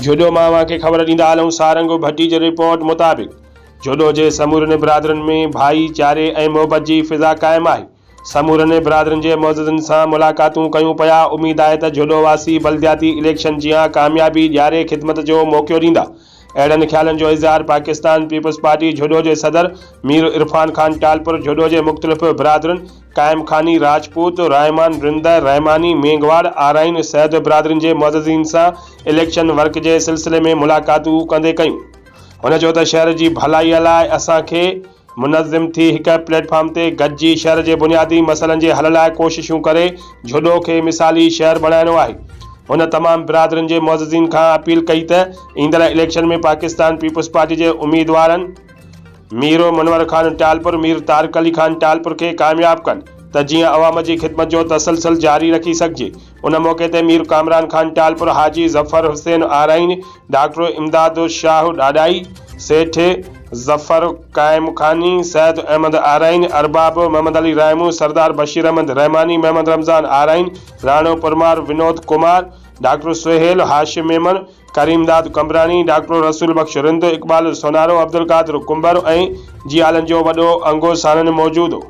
جهڏو مان اوهان کي خبر ڏيندا هلون سارنگ ڀٽي جي رپورٽ مطابق جهڏو جي سمورن برادرين ۾ ڀائي چاري ۽ محبت جي فضا قائم آهي سمورن برادرين جي معززن سان ملاقاتون ڪيون پيا اميد آهي ته جهڏو واسي بلدياتي اليڪشن جيان ڪاميابي ڏياري خدمت جو موقعو ڏيندا اهڙن خيالن جو اظهار پاڪستان پيپلز پارٽي جهڏو جي صدر مير عرفان خان ٽالپر جهڏو جي مختلف برادرين قائم خاني، راجپوت، رحمان، رند، رحماني، مينگهواڙ، آرائين، سيد برادرين جي معززين سان اليڪشن ورڪ جي سلسلي ۾ ملاقاتون ڪندي ڪيون. هن چيو ته شهر جي ڀلائي لاء اسان کي منظم ٿي هڪ پليٽ فارم تي گڏجي شهر جي بنيادي مسئلن جي حل لاء ڪوششون ڪري جهڏو کي مثالي شهر بڻائڻو آهي. هن تمام برادرين جي معززين کان اپيل ڪئي ته ايندڙ اليڪشن ۾ پاڪستان پيپلز پارٽي جي اميدوارن مير منور خان ٽالپر، مير طارق علي خان ٽالپر کي ڪامياب ڪن ته جيئن عوام جي خدمت جو تسلسل جاري رکي سگهجي. ان موقعي تي مير ڪامران خان ٽالپر، حاجي ظفر حسين آرائين، ڊاڪٽر امداد شاهه ڏاڏاهي، سيٺ ظفر قائم خاني، سيد احمد آرائين، ارباب محمد علي راهمون، سردار بشير احمد رحماني، محمد رمضان آرائين، راڻو پرمار، ونود ڪمار، ڊاڪٽر سهيل هاشم ميمڻ، ڪريمداد قمبراڻي، ڊاڪٽر رسول بخش رند، اقبال سونارو، عبدالقادر ڪنڀر ۽ جيالن جو وڏو انگ ساڻن موجود هو.